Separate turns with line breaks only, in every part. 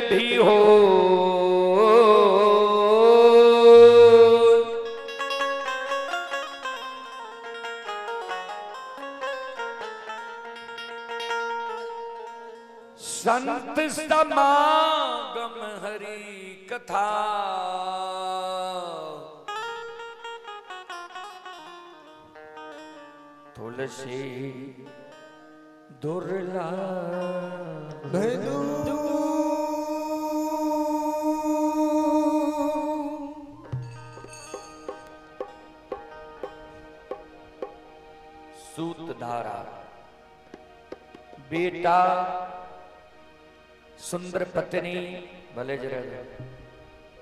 भी हो। संत समागम हरि कथा, तुलसी दुर्लभ। सूतधारा बेटा सुंदर पत्नी भले जरा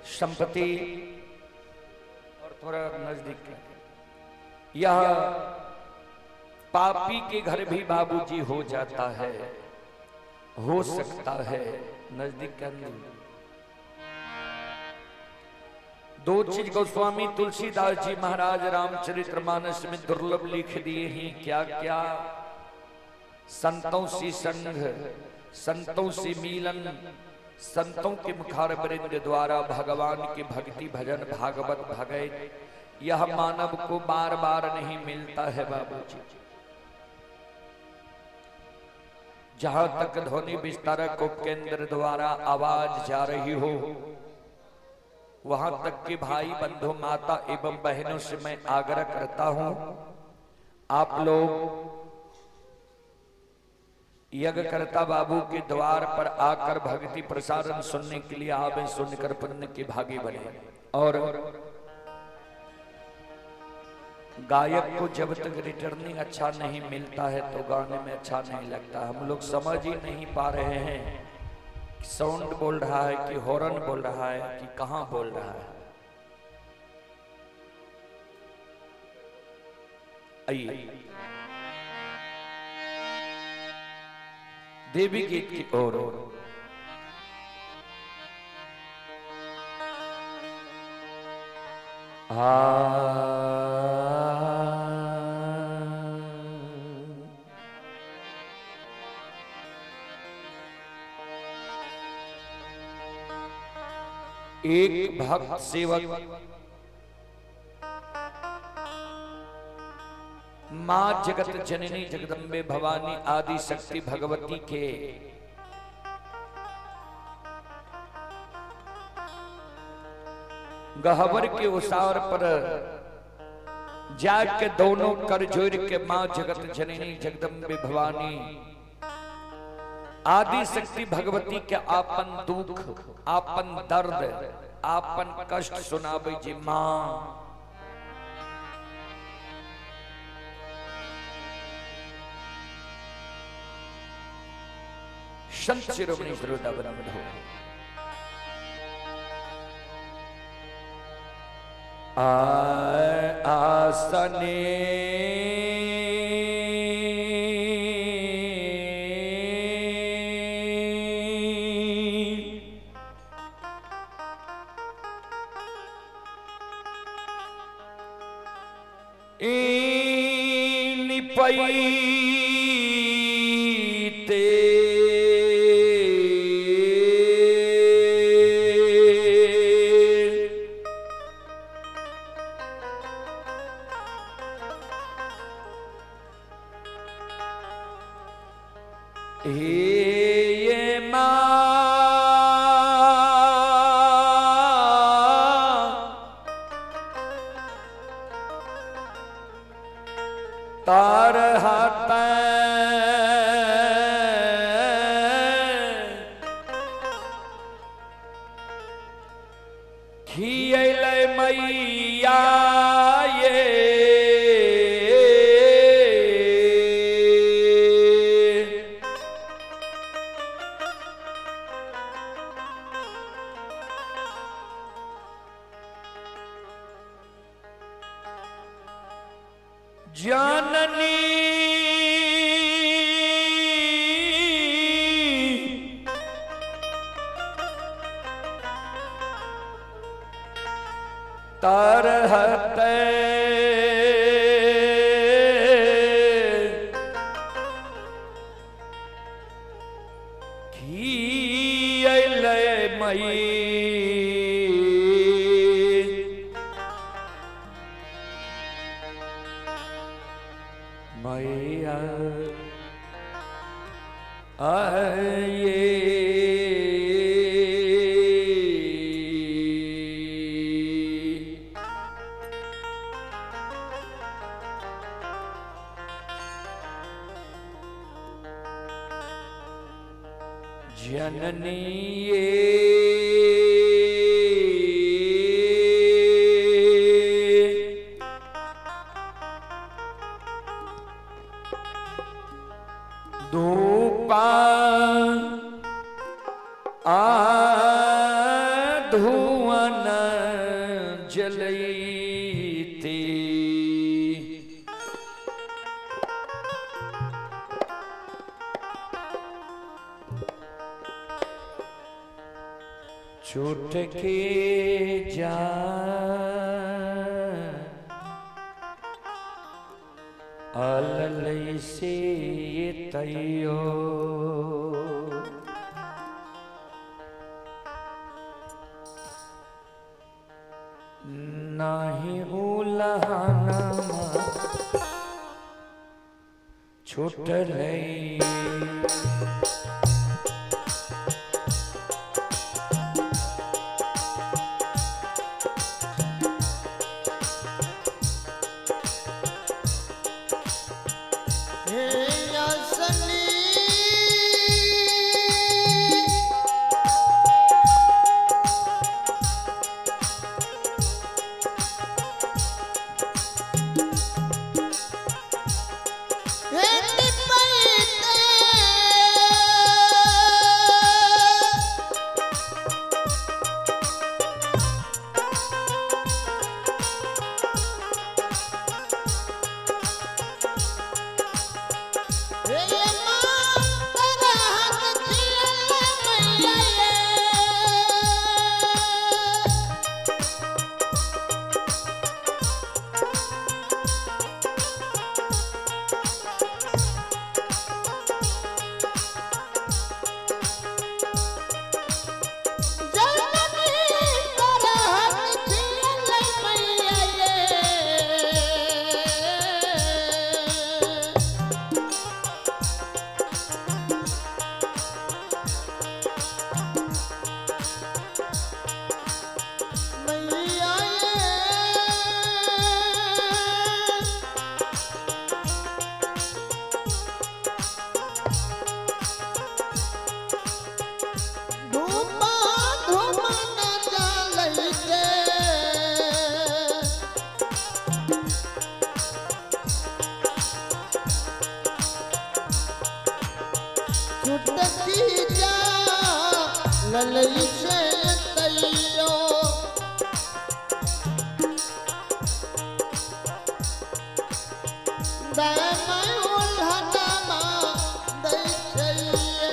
संपत्ति और थोड़ा नजदीक, यह पापी के घर भी बाबूजी हो जाता है, हो सकता है। नजदीक के अंदर दो चीज गोस्वामी तुलसीदास जी महाराज रामचरितमानस में दुर्लभ लिख दिए हैं। क्या क्या? संतों से संग, संतों से मिलन, संतों के मुखारवृंद द्वारा भगवान की भक्ति भजन भागवत भगत, यह मानव को बार बार नहीं मिलता है बाबूजी। जहां तक ध्वनि विस्तारक उपकेंद्र द्वारा आवाज जा रही हो, वहां तक के भाई बंधु माता एवं बहनों से मैं आग्रह करता हूं, आप लोग यज्ञकर्ता बाबू के द्वार पर आकर भक्ति प्रसारण सुनने के लिए आवे, सुनकर पुण्य के भागी बने। और गायक को जब तक रिटर्निंग अच्छा नहीं मिलता है तो गाने में अच्छा नहीं लगता। हम लोग समझ ही नहीं पा रहे हैं, साउंड बोल रहा है कि हॉर्न बोल रहा है कि कहां बोल रहा है। आइए देवी गीत की ओर। एक भक्त सेवक मां जगत जननी जगदम्बे भवानी आदि शक्ति भगवती के गहवर के उसार पर जाके दोनों कर जोड़ के मां जगत जननी जगदम्बे भवानी आदि शक्ति भगवती के आपन दुख, आपन दर्द, आपन कष्ट सुनावे जी मां। संत शिरोमणि श्रोता बंधु, आसने निपैते हे मां तार हाथ खियल मैया ये जननी तरहत खियल मई मैया आये। जननी धूपा आ धुअन जलती चुटकी जा अललई से तैयो नाही उलहनमा छुटलई।
हे असली हे निपैते हे मां तरहक खिलल मैया ये। जननी तरहक खिलल मैया ये। मैया ये। धूमा धूमा न जलै के चुटकी जा ललई से तैयो दै उल्हनमा दै छैये।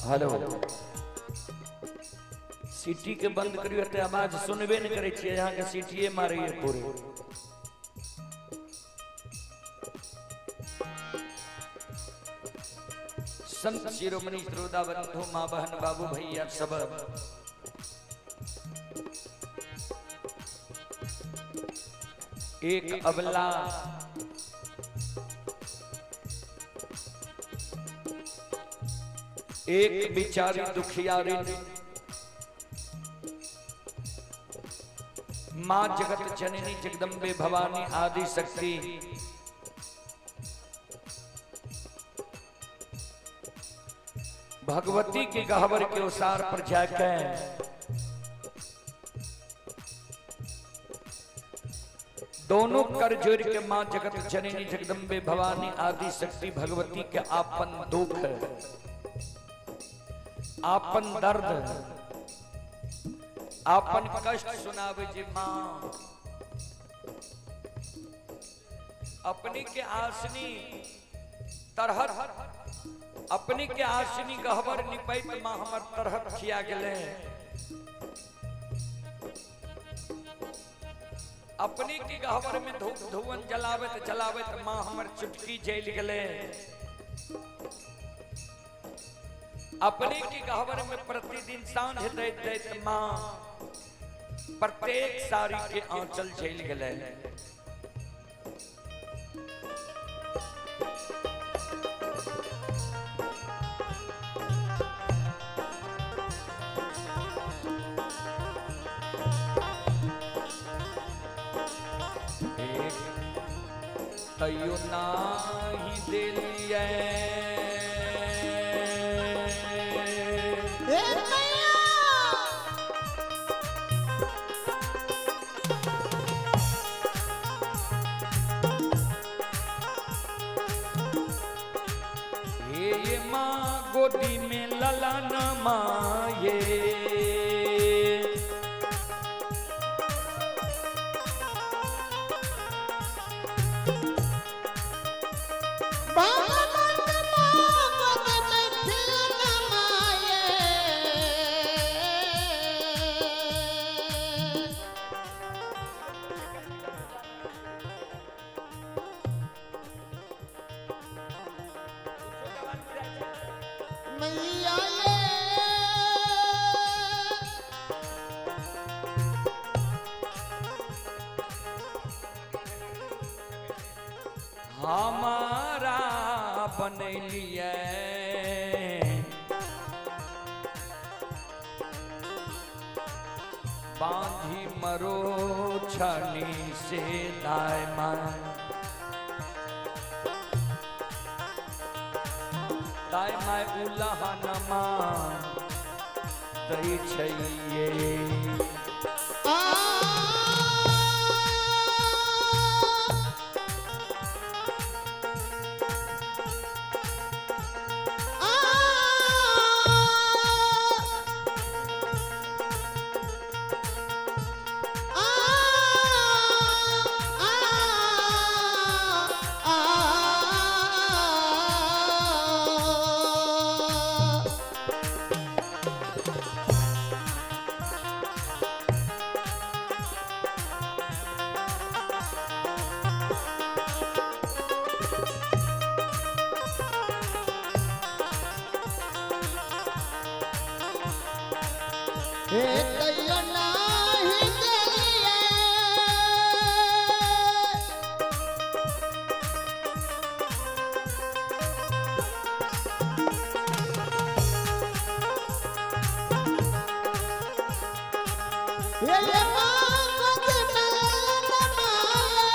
हेलो, सीटी के बंद करियो ते आवाज सुनबे नहीं करे छियै, यहाँ के सीटीए मारैये पूरे। संत शिरोमणि श्रोता बंधु माँ बहन बाबू भैया सब एक अबला एक बिचारी दुखियारी माँ जगत जननी जगदम्बे भवानी आदि शक्ति भगवती के गहवर के उसार पर जाकर दोनों कर जोड़ के माँ जगत जननी जगदम्बे भवानी आदि शक्ति भगवती के आपन दुख, आपन दर्द, आपन कष्ट सुनावे जे माँ अपनी के आसनी तरहर, अपनी के आसनी गहबर निपैत माँ हमर तरहर खिया गेले। अपने के गहवर में धूप धुवन जलावत जलावत माँ हमर चुटकी जल गले। अपने के गहवर में प्रतिदिन सांझ दैत दैत माँ प्रत्येक साड़ी के आंचल जल गले। एक तैयो नाही देलियै।
हे मैया।
हे ये माँ गोदी में ललन माये।
भगवत माँ गोद में खिलना माये। मैया ये।
हमारा बनैलियै बांधी मरो छनी से दाय माय, दाय my उलहन माँ दै छैये।
आ आ आ आ। हे तैयो नाही देलियै। हे ये माँ गोद में ललना माये।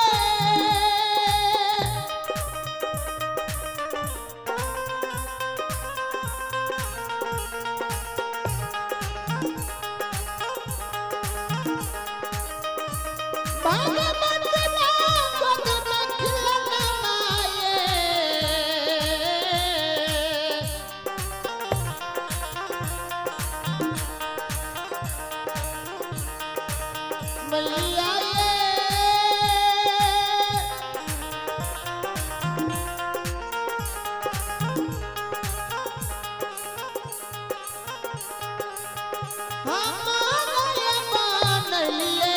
भगवत माँ गोद में खिलना माये। मैया ये। हमारा ये मान लिए।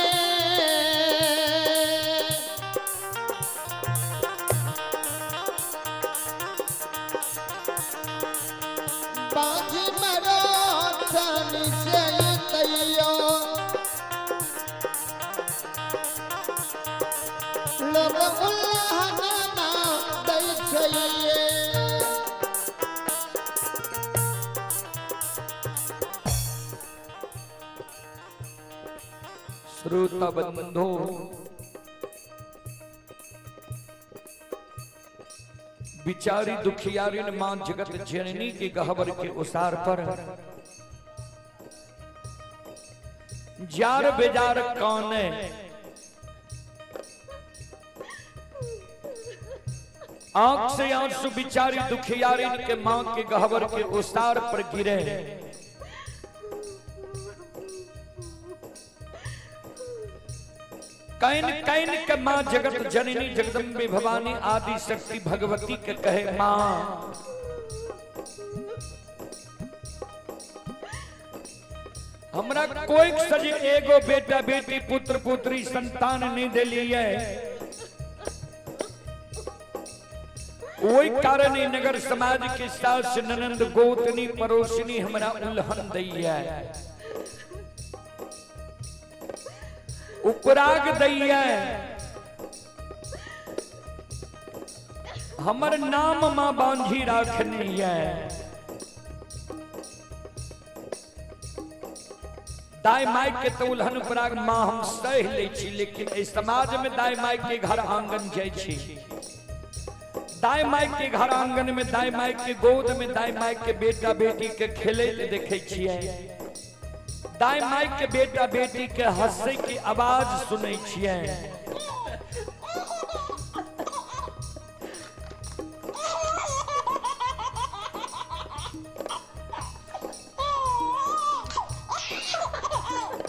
बाजी मरो छन से तैयो। लोग उल्लहना दै छैये।
श्रोता बंधो, बिचारी दुखियारिन मां जगत जननी के गहबर के उसार पर जार बेजार कौन है, आंख से आंसू बिचारी दुखियारिन के मां के गहबर के उसार पर गिरे। Can can के मां जगत जननी जगदम्बे भवानी आदि शक्ति भगवती के कहे मां हमरा कोई सजे एगो बेटा बेटी पुत्र पुत्री संतान नहीं दिलिए, वही कारण ई नगर समाज के सास ननंद गोतनी पड़ोसनी हमरा उल्हन दैया, उपराग दैया, हमर नाम मां बांझी राखनी है। दाई माई के तो उल्हन उपराग मां हम सह लै छी, लेकिन एहि समाज में दाई माई के घर आंगन जाइ छी, दाई माई के घर आंगन में, दाई माई के गोद में दाई माई के बेटा बेटी के खेलैत देखै छियै, दाई माई के बेटा बेटी के हंसै के आवाज सुनै छियै।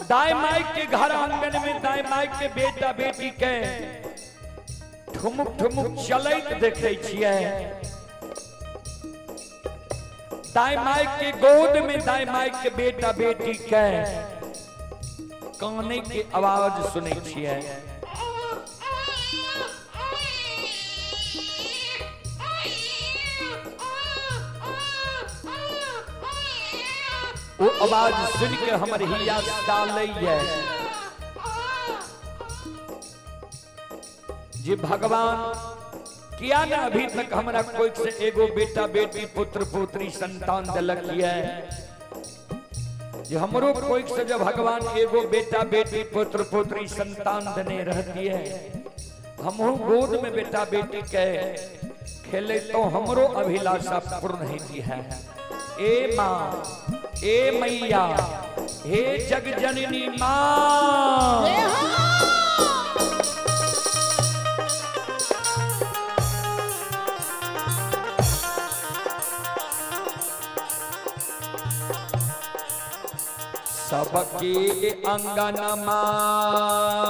दाई माई के घर आंगन में दाई माई के बेटा बेटी के ठुमुक ठुमुक चलैत देखै छियै, दाई माई के गोद में दाई माई के बेटा बेटी के काने के आवाज सुनै छियै। ओ आवाज सुन के हमर हिया डालैया जे भगवान किया ना अभी तक हमरा कोई से एगो बेटा बेटी पुत्र पुत्री संतान दिलक ये, जे हमरो कोई से जब भगवान एगो बेटा बेटी पुत्र पुत्री संतान देने रहती है, हमहू गोद में बेटा बेटी के खेले तो हमरो अभिलाषा पूर्ण होती है। ए माँ, ए मैया, हे जग जननी माँ, सबके अंगन माँ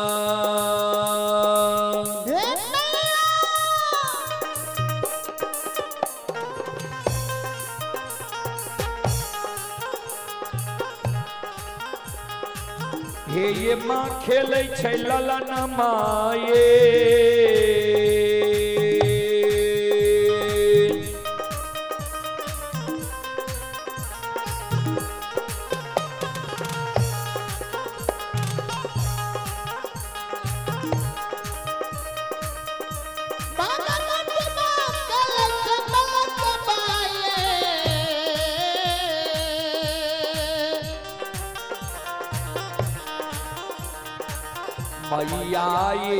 हे ये माँ खेलै छै ललन माये, मैया ये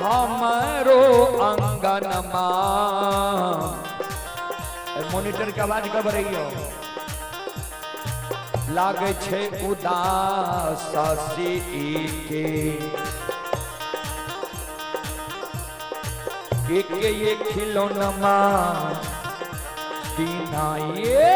हमरो अंगन माँ। मोनिटर के आवाज कब रही हो? लागे छे उदास से के एक ये खिलौना दीना ये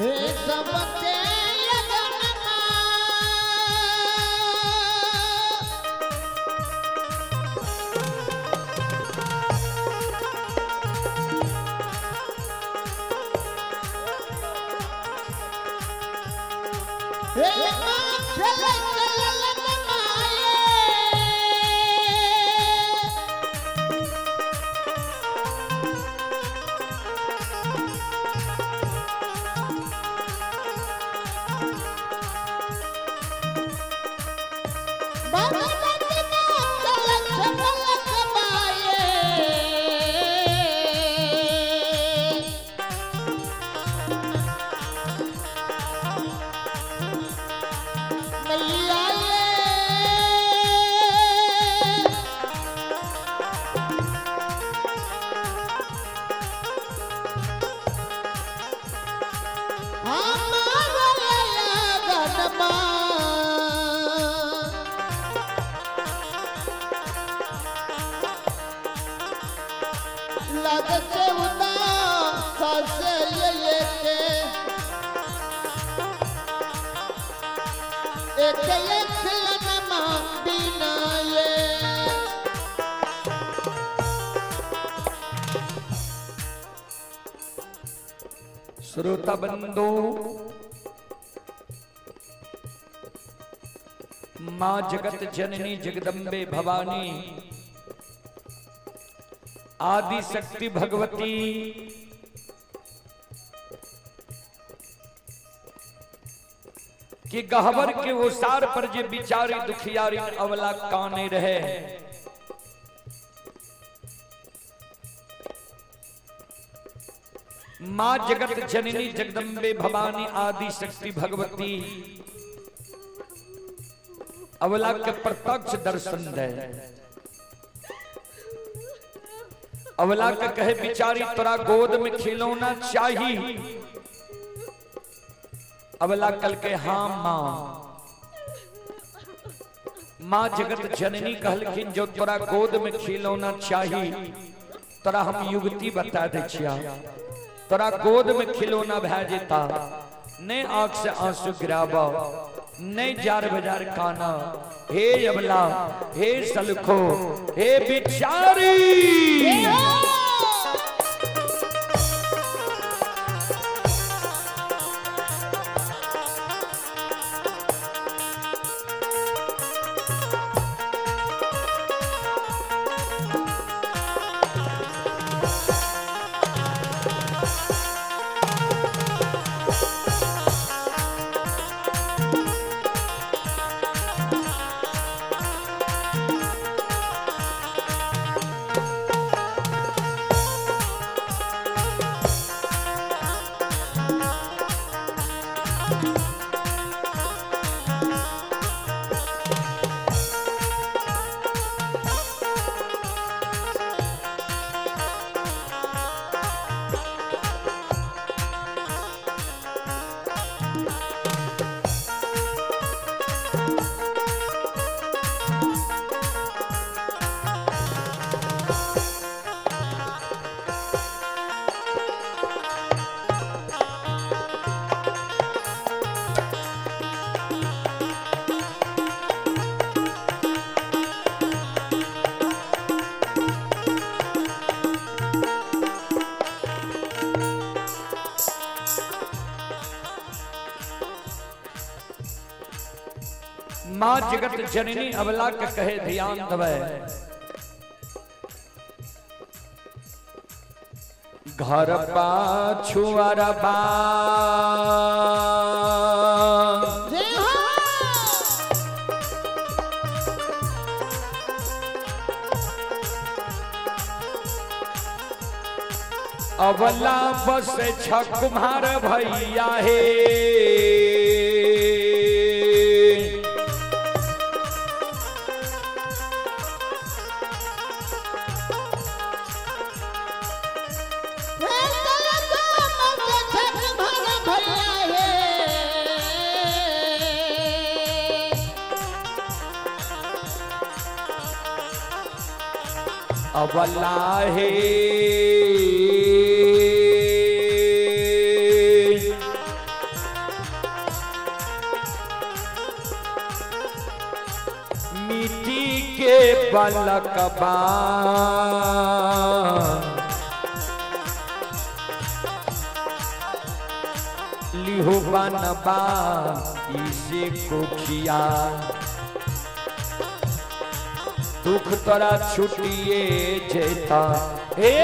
हे सबके अंगनमा।
श्रोता बंधु, मां जगत जननी जगदम्बे भवानी आदि शक्ति भगवती कि गहवर के ओसार पर जे बिचारी दुखियारी अवला काने रहे, मां जगत जननी जगदम्बे भवानी आदि शक्ति भगवती अवला के प्रत्यक्ष दर्शन दे। अवला के कहे बिचारी तोरा गोद में खिलौना चाहिए। अवला कल के हाँ मां। मां जगत जननी कहलखिन जो तोरा गोद में खिलौना चाहिए तोरा हम युवती बता दे छिया, तोरा गोद में खिलौना भै जेता, ने आंख से आंसू गिराबा, ने जार बाजार काना। हे अबला, हे सलखो, हे बिचारी, मां जगत जननी अबला के कहे ध्यान दवे। घर पाछु अरबा अबला बस छ कुम्हार भैया हे, अबला हे मिट्टी के बलकबा लिहो बनबा इसे कोखिया, दुख तोरा छुटिए जेता। हे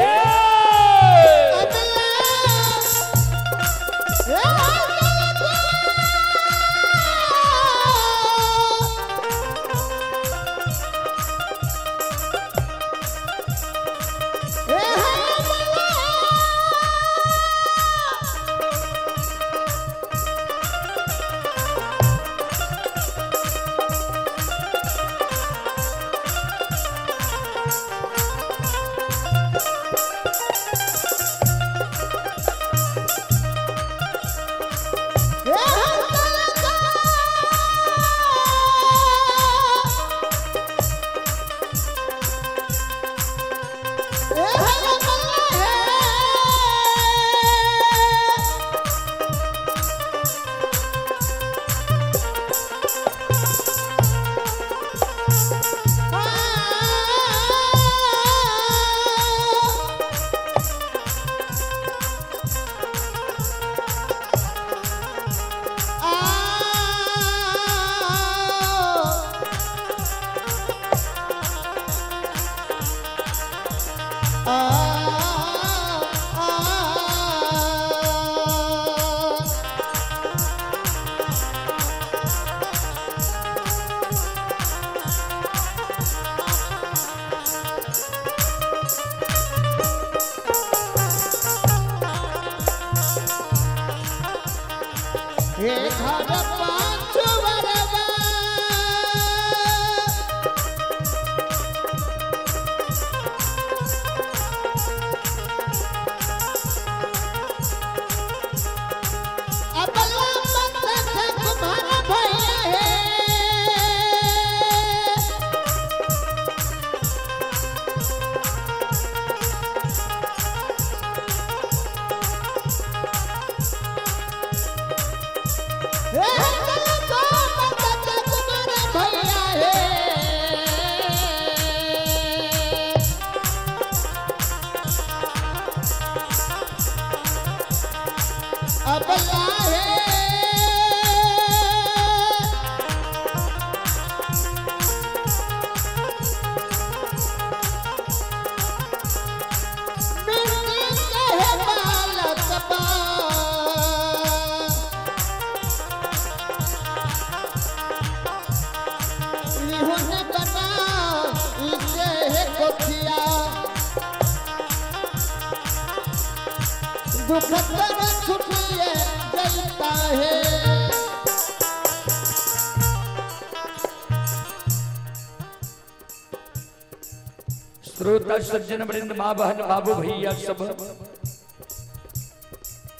श्रोता सज्जन वृंद, माँ बहन बाबू भैया सब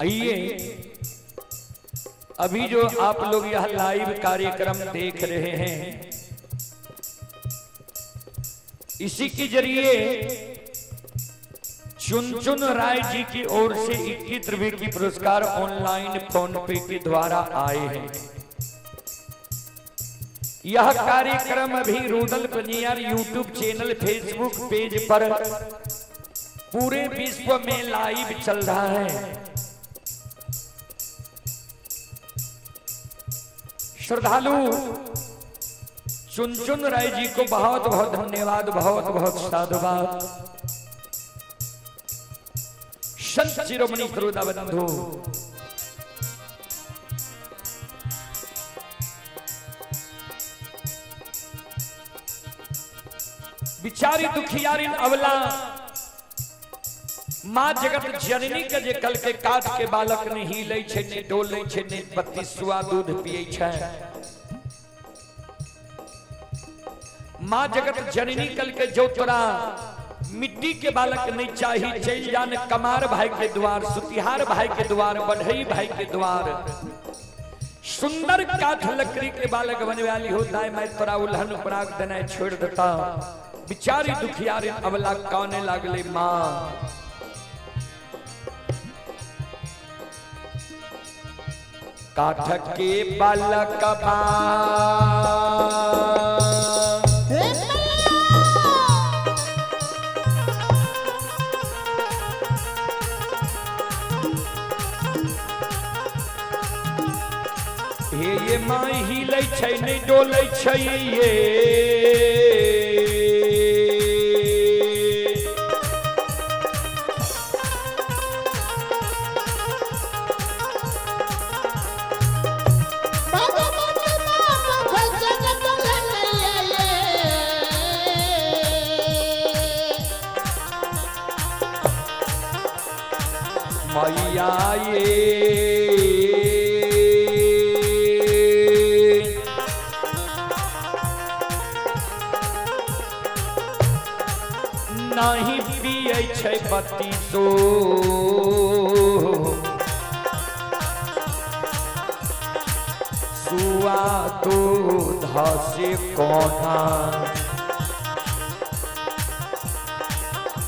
आइए। अभी जो आप लोग यह लाइव कार्यक्रम देख रहे हैं, इसी के जरिए चुनचुन राय जी की ओर से 21 रुपए की पुरस्कार ऑनलाइन फोन पे के द्वारा आए हैं। यह कार्यक्रम अभी Rudal Paniyar YouTube channel, Facebook page पर पूरे विश्व में लाइव चल रहा है। श्रद्धालु चुनचुन राय जी को बहुत बहुत धन्यवाद, बहुत बहुत साधुवाद। संत शिरोमणि श्रोता बंधु, बिचारी दुखियारी अवला माँ जगत जननी के जे कल के काट के बालक नहीं हिले छे, नहीं डोले छे, नहीं बत्तीसुआ दूध पिए छे। माँ जगत जननी कल के जो तोरा मिट्टी के बालक नहीं चाही, चल जान कमार भाई के द्वार, सुतिहार भाई के द्वार, बढ़ई भाई के द्वार। सुंदर काठ लकड़ी के बालक बनवाली हो दाए मैं तोरा उल्हन उपराग देना छोड़ देता। बिचारी दुखियारी अवला काने लागले माँ काठ के बालक बा हे ये माई हिलै छै नहि डोलै छै ये।
भगवती नाम भजन डोलैया ये।
मैया ये नाही पियै छै बत्तीसो, सुआ दूध से कोना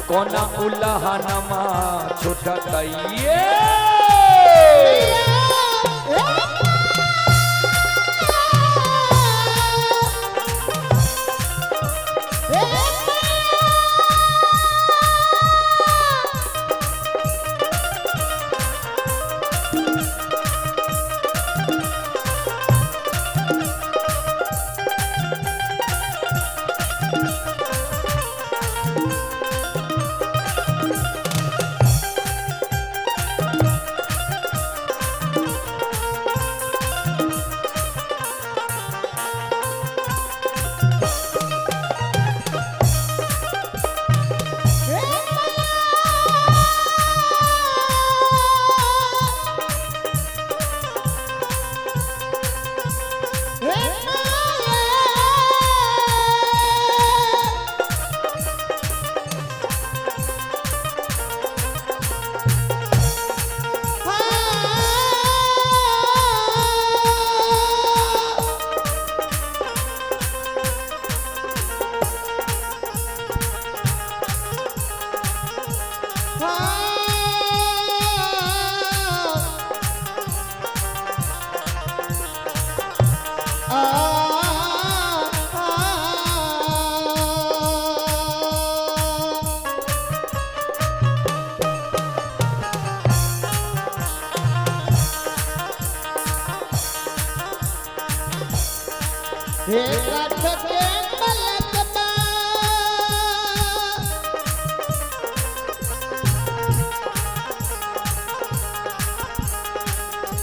कोना उलहनमा छुटतैये।
हे काठ के मलकबा,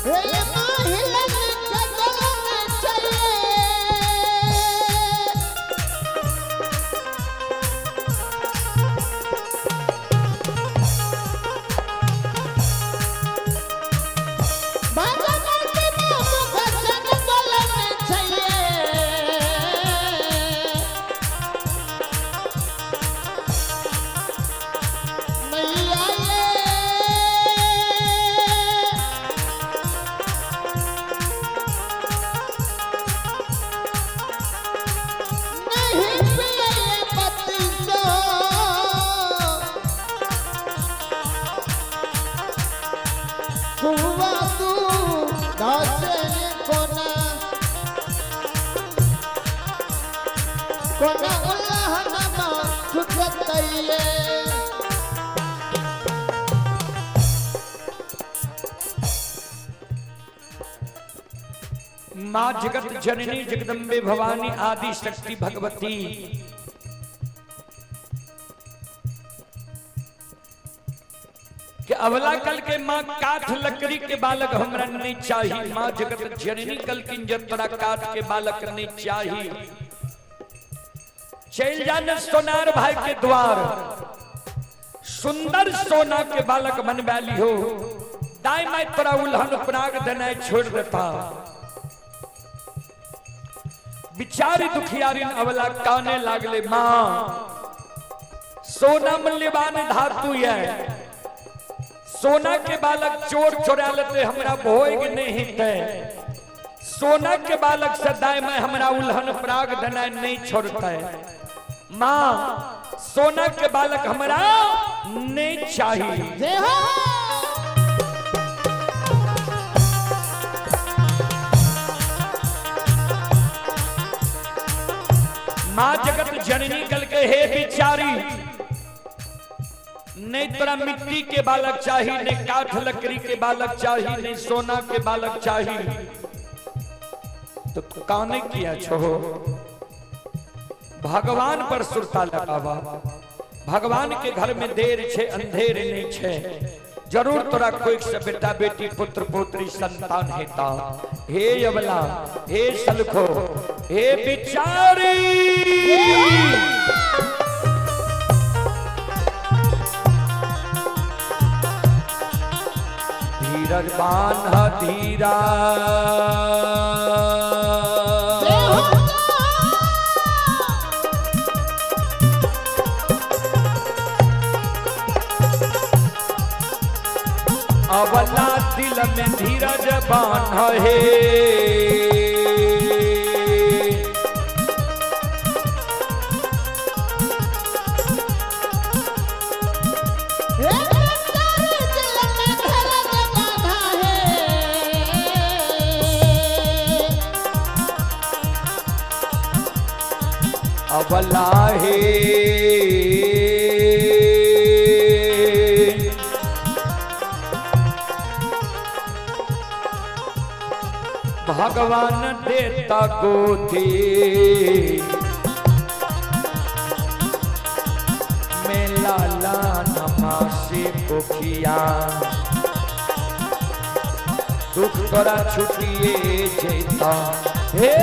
हे माहिलन जगलन चले। भगवती नाम भजन बोलन चले। मैया ये नहीं पिए बत्तीसो, सुआ तू दासे कोना कोना उल्लहनमा छुटतैये।
माँ जगत जननी जगदम्बे भवानी आदि शक्ति भगवती, कि अवला कल के माँ काठ लकड़ी के बालक हमरा नहीं चाही। माँ जगत जननी कल किन तोरा काठ के बालक नहीं चाही, चल जान सोनार भाई के द्वार, सुंदर सोना के बालक बनवा लिहो, दाई माई तोरा उल्हन प्राग देना छोड़ देता। बिचारी दुखियारी अवला काने लागले, माँ सोना मूल्यवान धातु है, सोना के बालक चोर चोरा लेते हमरा भोग नहीं थे, सोना के बालक से दाई में हमरा उल्हन प्राग देना नहीं छोड़ते, माँ सोना के बालक हमरा नहीं चाहिए।
जय हो।
माँ जगत जननी कल के हे बिचारी, नहीं तोरा मिट्टी के बालक चाहिए, नहीं काठ लकड़ी के बालक चाहिए, नहीं सोना के बालक चाहिए, तो काने किया छो, भगवान पर सुरता लगावा। भगवान के घर में देर छे अंधेर नहीं छे, जरूर तोरा कोई से बेटा बेटी पुत्र पुत्री संतान हेता। हे यवला, हे सलखो, हे बिचारी, धीरज बान्ह धीरा, अवला दिल में धीरज बान्ह हे। अवला हे भगवान देता गोदी में लाला नमासी कोखिया, दुख तोरा छुटिए जेता। हे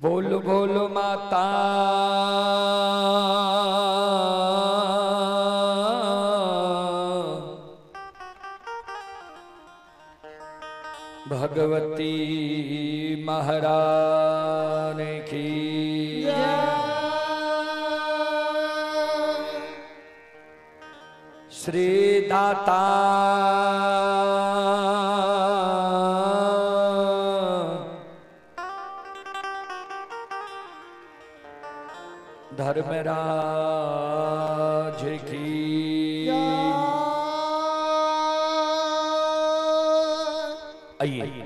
बोलो बोलो माता भगवती महारानी की। श्री दाता धर्मराज की। आइए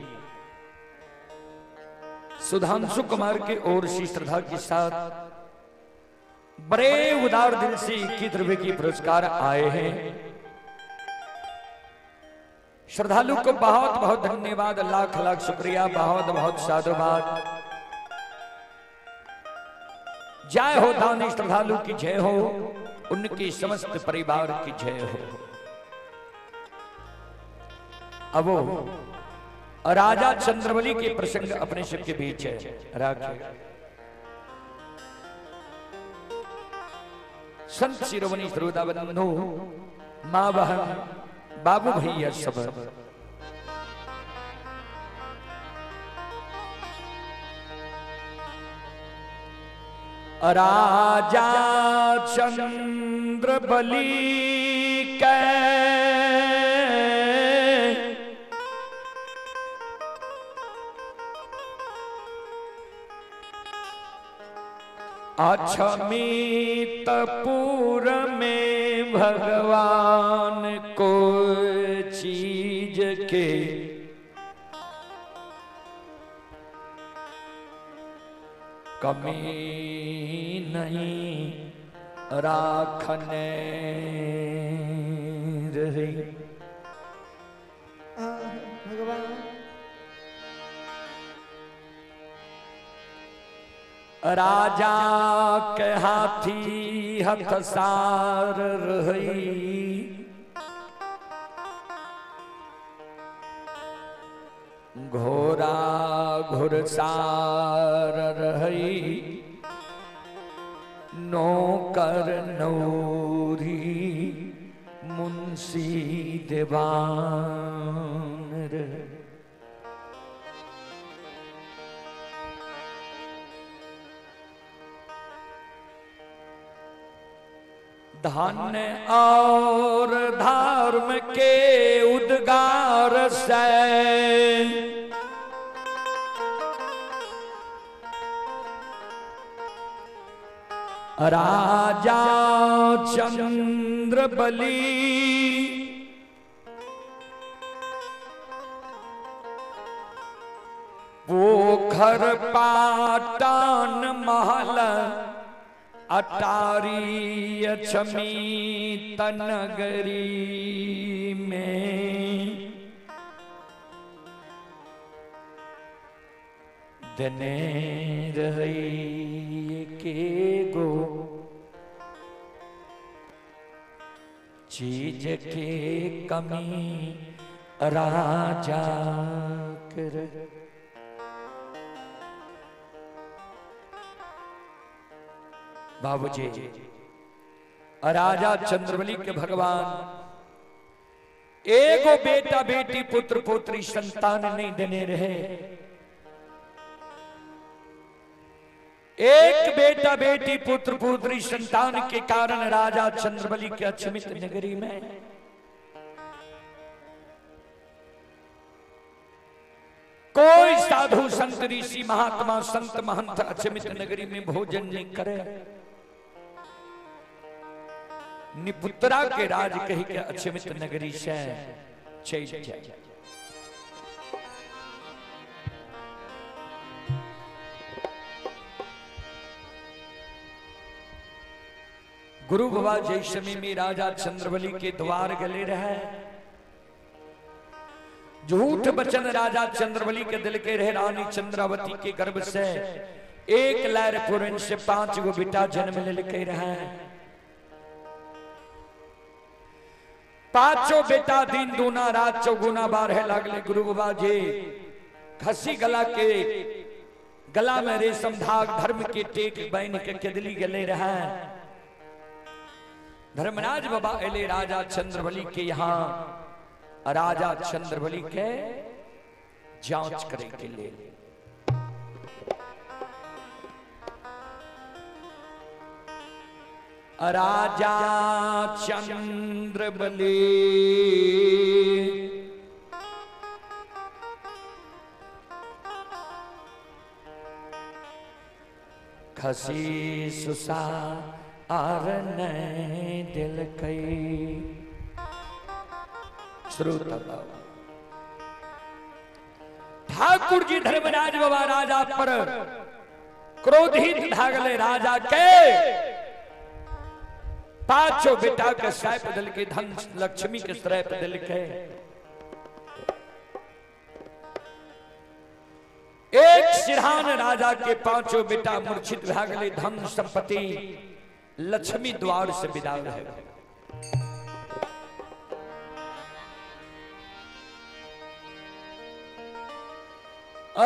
सुधांशु कुमार के ओर से श्रद्धा के साथ बड़े उदार दिल से 21 रुपए की पुरस्कार आए हैं। श्रद्धालु को बहुत बहुत धन्यवाद, लाख लाख शुक्रिया, बहुत बहुत साधुवाद। जय हो दानी श्रद्धालु की जय हो, उनकी समस्त परिवार की जय हो। अब वो राजा चंद्रबली के प्रसंग अपने सबके बीच है। राखे संत शिरोमणि श्रोता बंधु, माँ बहन बाबू भैया सब, राजा चंद्र बलि के अक्षमितपुर में भगवान को चीज के कमी नहीं राखने रही।
भगवान
राजा के हाथी हथसार रही, घोड़ा घुड़सार रही, नौकर नौरी मुंशी दीवान रही। धन और धर्म के उद्गार से राजा चंद्र बलि पोखर पाटन महल अटारी अक्षमित नगरी में दने रही के गो चीज के कमी राजा कर। बाबूजी राजा चंद्रबली के भगवान एगो बेटा बेटी पुत्र पुत्री संतान नहीं देने रहे। एक बेटा बेटी पुत्र पुत्री संतान के कारण राजा चंद्रबली के अक्षमित नगरी में कोई साधु संत ऋषि महात्मा संत महंत अक्षमित नगरी में भोजन नहीं करे। निपुत्रा के राज कही के अक्षमित नगरी से चल जाए। गुरु बाबा जैसमी में राजा चंद्रबली के द्वार गले रहे। झूठ बचन राजा चंद्रबली के दिल के रहे। रानी चंद्रावती के गर्भ से एक लहर पूरन से 5 गो बेटा जन्म लेके रहे। पांचों बेटा दिन दूना रात चौगुना बारह लागले। गुरु बाबा जी खसी गला के गला में रेशम धाग धर्म के टेक बहन के केदली गले रहे। धर्मराज बाबा एले राजा चंद्रबली के यहाँ राजा चंद्रबली के जांच करे के लिए। राजा चंद्रबली खसी सुसा are नहीं दिल कई। श्रोता ठाकुर जी धर्मराज बाबा राजा पर क्रोधित भागले। राजा के पांचों बेटा के सैप दिल के धन लक्ष्मी के श्रैप दिल के बिहान राजा के पांचों बेटा मूर्छित भए गेलै, धन संपत्ति लक्ष्मी द्वार से विदा भए गेलै।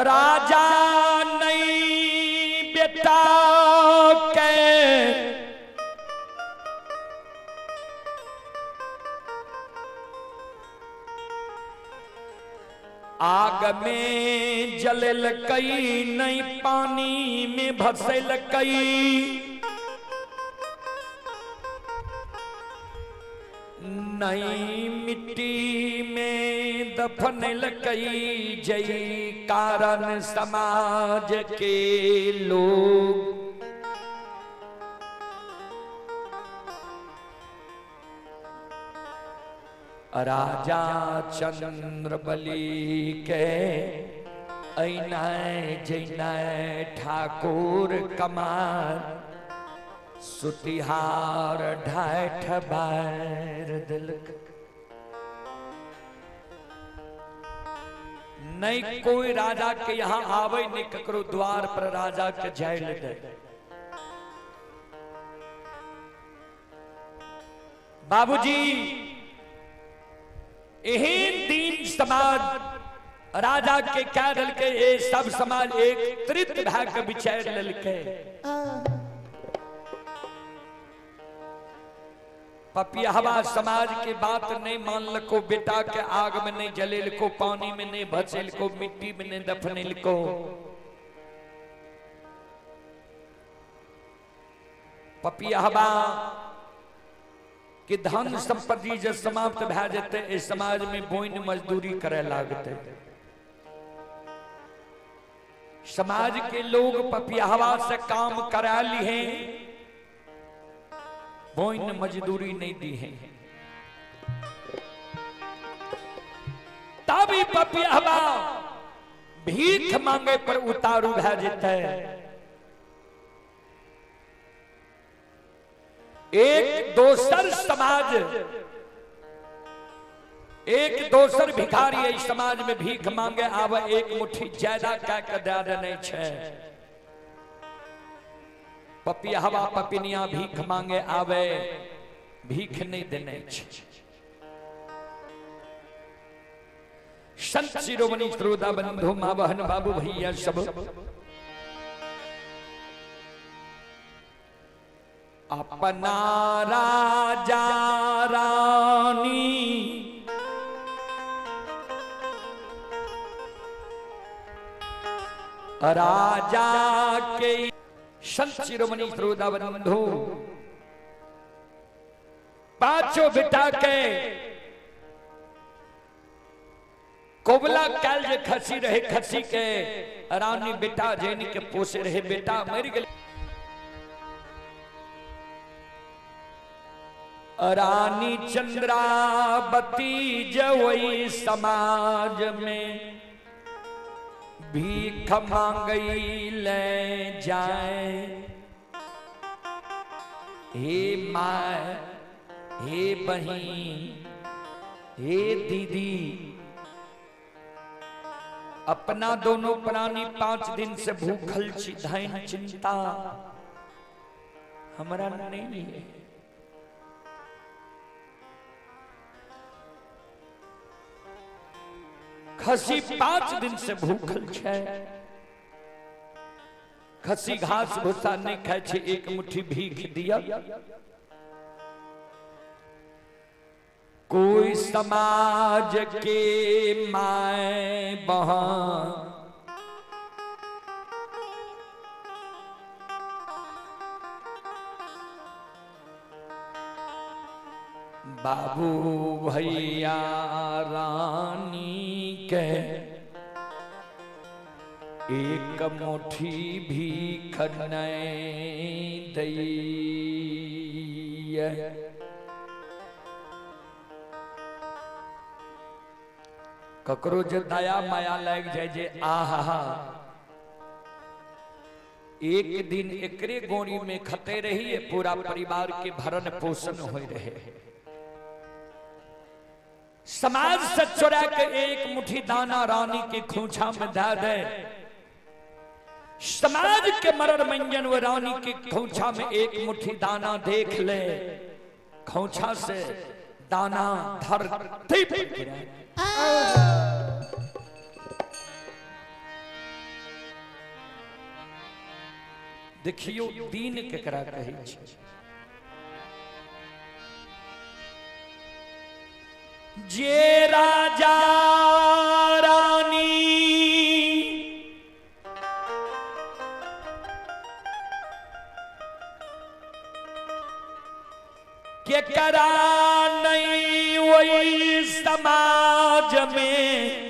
राजा नहीं बेटा के आग में जललकई, नहीं पानी में भसलकई, नहीं मिट्टी में दफनलकई, जई कारण समाज के लोग राजा चंद्रबली के ऐनाय जैनाय ठाकुर कमार सुतिहार ढाठ बार दिलक। नहीं कोई राजा के यहाँ आवे, नहीं ककरो द्वार पर राजा के जायल दे। बाबूजी एहन दिन समाज राजा के कह दिलकै, ए सब समाज एकत्रित भए के विचार लेलकै। पपियावा समाज के बात नहीं मानलको, बेटा के आग में नहीं जलेलको, पानी में नहीं भसेलको, मिट्टी में नहीं दफनेलको। पपियावा कि धन संपत्ति जब समाप्त भए जेतै, एहि समाज में बोइन मजदूरी करे लागतै। समाज के लोग पपियावा से काम करा ली हैं, बोइन मजदूरी नहीं दी है। तभी पपियावा भीख मांगे पर उतारू भए जेतै। एक दोसर समाज, एक दोसर भिखारी एहि समाज में भीख मांगे आवे, एक मुट्ठी ज्यादा कह के दे देने छै। पपियावा पपिनिया भीख मांगे आवे, भीख नहीं देने छै। संत शिरोमणि श्रोता बंधु माँ बहन बाबू भैया सब अपना राजा रानी राजा के संत शिरोमणि श्रोता बंधु पांचों बेटा के कोबला काल जे खसी रहे, खसी के रानी बेटा जैन के पोसे रहे, बेटा मर गए। रानी चंद्रावती जवई समाज में भीख मांगई ले जाए, हे माँ, हे बहन, हे दीदी, अपना दोनों प्राणी 5 दिन से भूखल छी, धैन चिंता हमरा नहीं है। खसी 5 दिन से भूखल छै, खसी घास भूसा नहीं खाय छै, एक मुट्ठी भीख दिया। कोई समाज के my बहन बाबू भैया रानी के एक मुट्ठी भीख नहीं दैया। ककरो जे दया माया लाग जाए जे आहा, एक दिन एकरे गोरी में खते रही, पूरा परिवार के भरण पोषण हो रहे। समाज से चुरा के एक मुट्ठी दाना रानी के खोछा में दे दे, समाज के मरर मंजन व रानी के खोछा में एक मुट्ठी दाना देख ले, खोछा से दाना धरती पर गिरा। देखियो दीन केकरा कहै छै। जे राजा रानी केकरा नहीं वही समाज में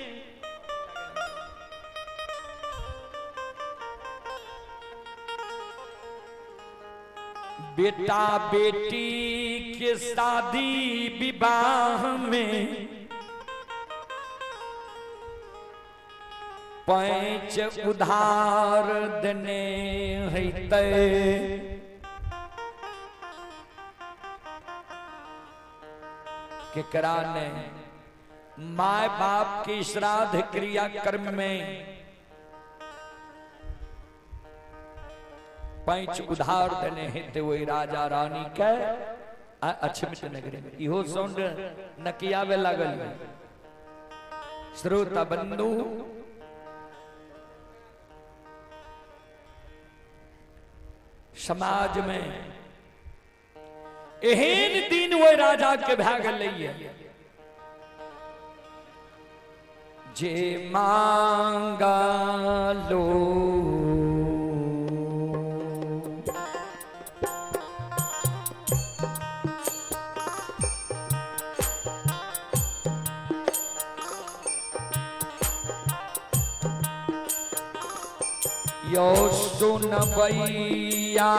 बेटा बेटी के शादी विवाह में पैंच उधार देने हेतै, केकरा ने my बाप के श्राद्ध क्रिया कर्म में पैंच उधार देने हेतै वही राजा रानी के अक्षमित नगरी में। इहो साउंड नकियावे लागल। श्रोता बंधु, समाज में एहन दिन वही राजा के भए गेलैया जे मांगा लो यो सुनबैया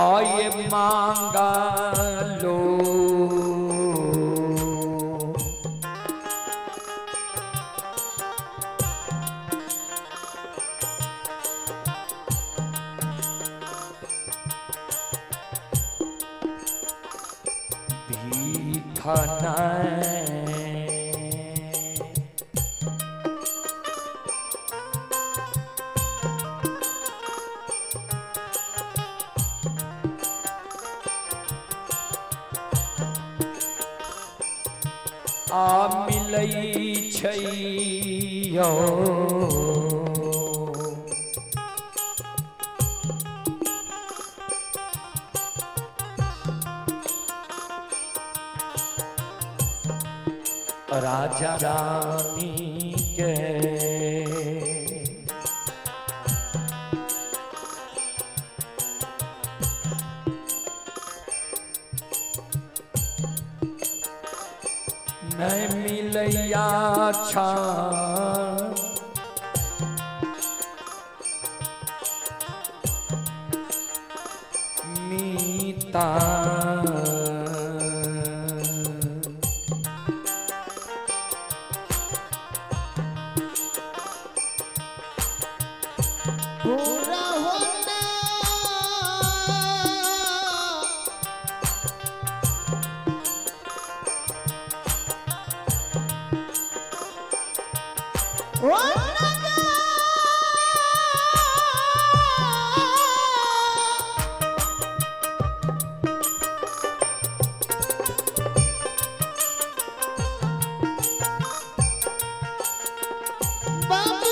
आये मांगा लो भीखना आ मिलै छै यौ राजा रानी के नहीं मिलैया छा मीता
पूरा होना बाबू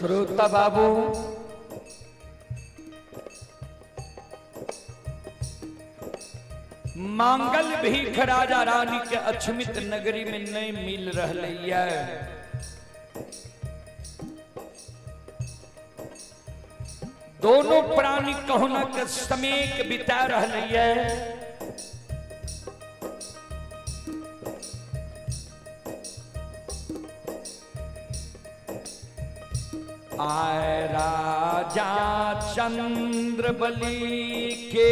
श्रोता बाबू, मांगल भीख राजा रानी के अछमित नगरी में नहीं मिल रहा है। दोनों प्राणी कहुना के समेक बिता रहा है। आए राजा चंद्र बलि के